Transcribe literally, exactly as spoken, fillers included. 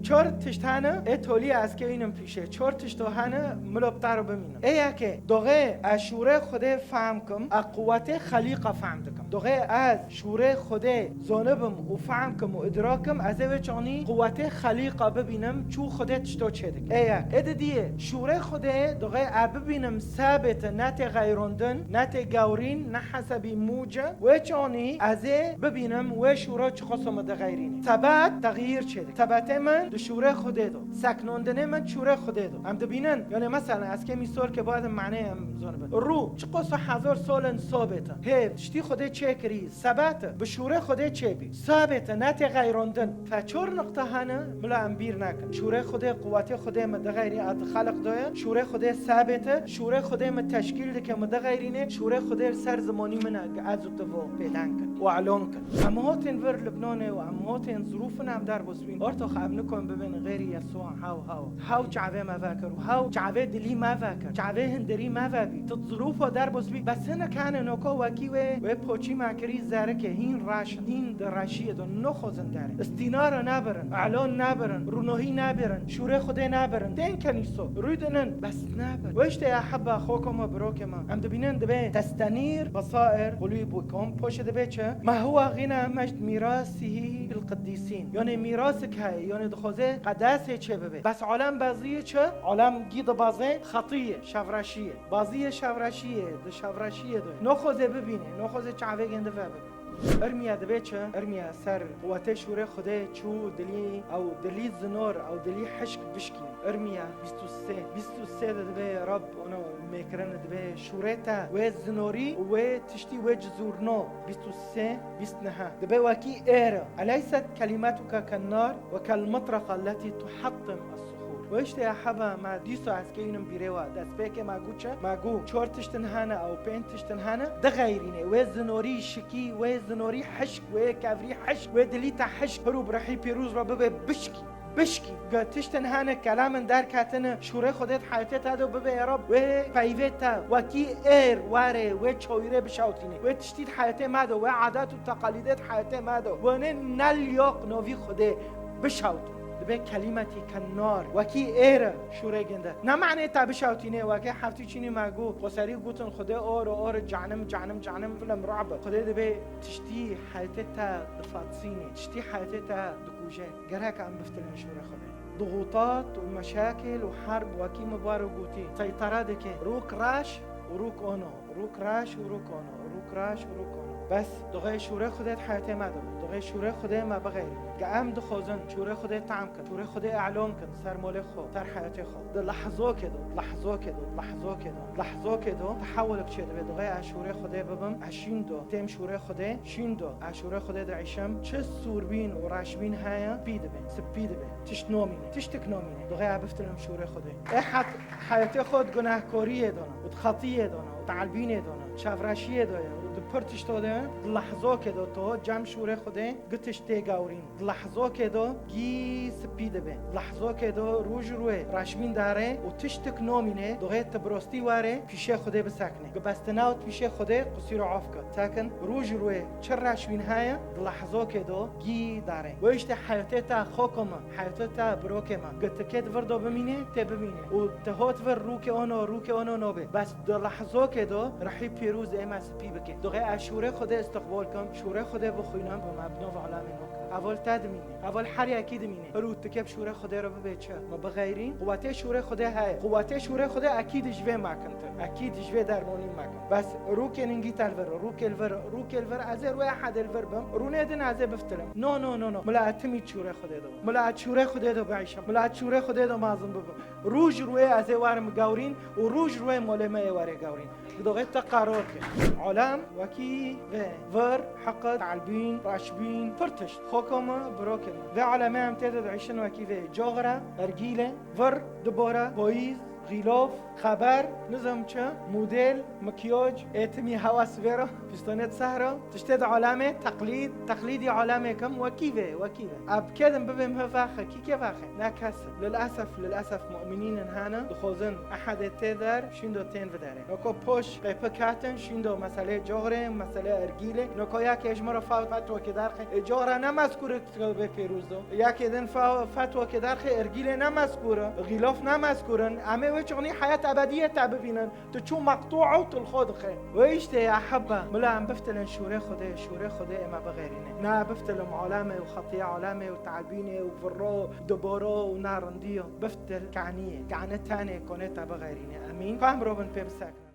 Çar tişt hene, ê tolî ez keyînim pîşê. Çar tişt o hene, milo bi te re bimînim. Ê yekê, doxê ez şûrê Xwedê fehm kim, ez quwetê Xelîqa fehm dikim. Doxê ez şûrê Xwedê zonibim û fehm kim û idrak kim, ez ê wê çanî quwetê Xelîqa bibînim, çû Xwedê tişto çêdik. Ê yek. Ê didiyê, şûrê Xwedê, doxê ez bibînim sabit e, ne tê xeyrondin, ne tê gewrîn, ne hesebî mûc e. Wê çanî ez ê bibînim, wê şûra çiqas e min dixeyrînê. Sebat, texyîr çêdik. Sebetê min di şûrê Xwedê do. Seknondinê min şûrê Xwedê do. Em dibînin, yanî mesela, ez kêmî sor ke badim manê em zonibin. Rû, çiqas e hezar sal in sabit e. Hêv, tiştî Xwedê çêkirî, sebat e. Bi şûrê Xwedê çêbî. Sabit e, ne tê xeyrondin. Fe çor niqte hene, mila em bîr nekin. Şûrê Xwedê, quwetê Xwedê min dixeyrî, ez di Xelq doye. Şûrê Xwedê sabit e. Şûrê Xwedê min teşkîl dike, min dixeyrînê. Şûrê Xwedê li ser zimanî min e, ez û tu vo pêlen kin û elon kin. Em hotên vir Libnanê û em hotên zirûfin em derbas bîn. Ortox em nikon bibin xêrî Yesûa hew hew. Hew çavê me vekir û hew çavê dilî me vekir. Çavê hindirî me vebî. Tu zirûfa derbas bî. Bes hinek hene noka wekî wê, wê poçî me kirî zerikê. Hîn reş in. Hîn di reşiyê de nexwazin derin. Îstînara nebirin. Elon nebirin. Rûnohî nebirin. Şûrê Xwedê nebirin. Tên kenîso. Rûdinin. Bes nebir. Wê işte ya heba xokoma birokê me. Em dibînin dibe testenîr, basair, qulûbûkom. Poşê dibe çi? Ma huwa ghina mejd mirasihî bil qidîsîn. Yanê mîrasik heye. Yanê dixwaze qedasê çê bibe. Bes alem baziyê çi? Alem gî dibazê xetiyê, şevreşiyê. Baziyê şevreşiyê, di şevreşiyê de. Noxoze bibîne, noxoze çavê gêndi vebibe. Irmiya dibe çi? Irmiya ser quwetê şûrê Xwedê çû dilî, ew dilî zinor, ew dilî hişk bişkî. Irmiya bîst û sê. Bîst û sê de dibe Rab ono mêkirin dibe şûrê te wê zinorî û wê tiştî wê cizûrno. Bîst û sê, bîst neha. Dibe wekî êr e. Eleyset kelimetuke kennar ve kelmitraqe leti tuhattim es-suhur. Wê işte ya heba me dîsa ez keyînim bîrê we. Destpêkê me got çi? Me got çor tiştin hene ew pênc tiştin hene. Dixeyrînê. Wê zinorî şikî, wê zinorî hişk, wê kevrî hişk, wê dilî te hişk. Hir û bi rihî pîroz re bibe bişkî. Bişkî. Ge tiştin hene kelamin derketine şûrê Xwedê di heyetê te de bibe ya Rab. Wê peyvê te wekî êr were, wê çawîrê bişewtîne. Wê tiştî di heyetê me de, wê adet û teqalîdê di heyetê me de. Wê ne nel yok novî Xwedê bişewtin. Dibe kelîmetî kennar. Wekî êr e şûrê ginde. Ne manê te bişewtîne, wekî heftî çînî me got. Xweserî gotin Xwedê or, or, canim, canim, canim, film ru'b. Xwedê dibe tiştî heyetê te difatsîne. Tiştî heyetê te dikuje. Gerek em biftilin şûrê Xwedê. Dixutat û meşakil û herb wekî min bar û gotî. Seytara dike. Rûk reş û rûk ono. Rûk reş û rûk ono. Rûk reş û rûk ono. Bes, dixê şûrê Xwedê di heyetê me de. Dixê şûrê Xwedê me bixeyrî. Ge em dixwazin şûrê Xwedê tam kin. Şûrê Xwedê elon kin. Ser molê xwe. Ser heyetê xwe. Di lehzokê de. Di lehzokê de. Di lehzokê de. Di lehzokê de. Tehewulek çê dibe. Dixê ez şûrê Xwedê bibim. Ez şîn do. Têm şûrê Xwedê. Şîn do. Ez şûrê Xwedê diêşim. Çi sûrbîn û reşbîn heye. Spî dibe. Spî dibe. Tişt nomîne. Tiştik nomîne. Dixê ez biftilim şûrê Xwedê. Ê het heyetê xwe di gunehkoriyê dana û di xetiyê dana û di elbînê dana, çavreşiyê de ye û di pir tişto de ye, di lehzokê de to cem şûrê Xwedê gi tişt tê gewrîn. Di lehzokê de gî spî dibe. Di lehzokê de rû ji rûyê reşbîn dare û tiştik nomîne, dixê tu bi rostî were pîşê Xwedê bisekne. Gi bestina û pîşê Xwedê qusîr û af ke. Sekin rû ji rûyê çi reşbîn heye, di lehzokê de gî dare. Wê işte heyetê te xoko me. Heyetê te birokê me. Gi tikê di vir do bimîne, tê bimîne. Û ti hot vir rûkê ono, rûkê ono nobe. Bes di lehzokê do rihî pîroz ê me spî bike. Dixê ez şûrê Xwedê istiqbol kim, şûrê Xwedê bixwînim, bi me bi nov alemê nokir. Evol te dimîne. Evol her yekî dimîne. Hir û tikê bi şûrê Xwedê re bibe çi? Me bixeyrîn. Quwetê şûrê Xwedê heye. Quwetê şûrê Xwedê ekîd ji vê me kintir. Ekîd ji vê dermonî me kin. Bes rûkê ningî te li vir, rûkê li vir, rûkê li vir, ez ê rûyê Ehedê li vir bim. Rûnê din ez ê biftilim. No, no, no, no. Mila ez timî şûrê Xwedê de. Mila ez şûrê Xwedê de biêşim. Mila ez şûrê Xwedê de mezin bibim. Rû ji rûyê ez ê werim gewrîn û rû ji rûyê molê me ê were gewrîn. Bi doxê te qaror ke. Alem wekî vê. Vir, heqid, telbîn, reşbîn, pir tişt. Xoko me, birokê me. Vê alemê em tê de diêşin wekî vê. Coxre, ergîle, vir, dibore, poyîz, Xîlof, xeber, nizam çi, model, mikyaj, êtimî hewa sivêra, pîstonet sehra, tiştê di alemê, teqlîd, teqlîdî alemê kim, wekî vê, wekî vê. Eb kedin bibêm hiv vexe, kî kê vexe? Ne kes. Lilesef, lilesef mu'minînin hene, dixwazin ehedê tê der, şîndo tên viderê. Noko poş qêpik hatin, şîndo meselê coxrê, meselê ergîlê. Noko ya ke ji min re fa-, fetwekê derxe, e, coxra ne mezkûr e kitêbê pêrûz do. Ya ke din fa-, fetwekê derxe, ergîlê ne mezkûr e, xîlof ne mezkûr in. Em ê wê çaxnî heyat ebediyê te bibînin. Tu çû meqtû û tu li xwe dixe. Wê îştê ya hebbe. Mila em biftilin şûrê Xwedê, şûrê Xwedê ême bixêrîne. Ne biftilim aleme û xetiye aleme û tebînê û virro, diboro û narindiyo. Biftil kaniyê, kane tenê konê te bixêrîne. Emîn. Ka em robin pê bisek.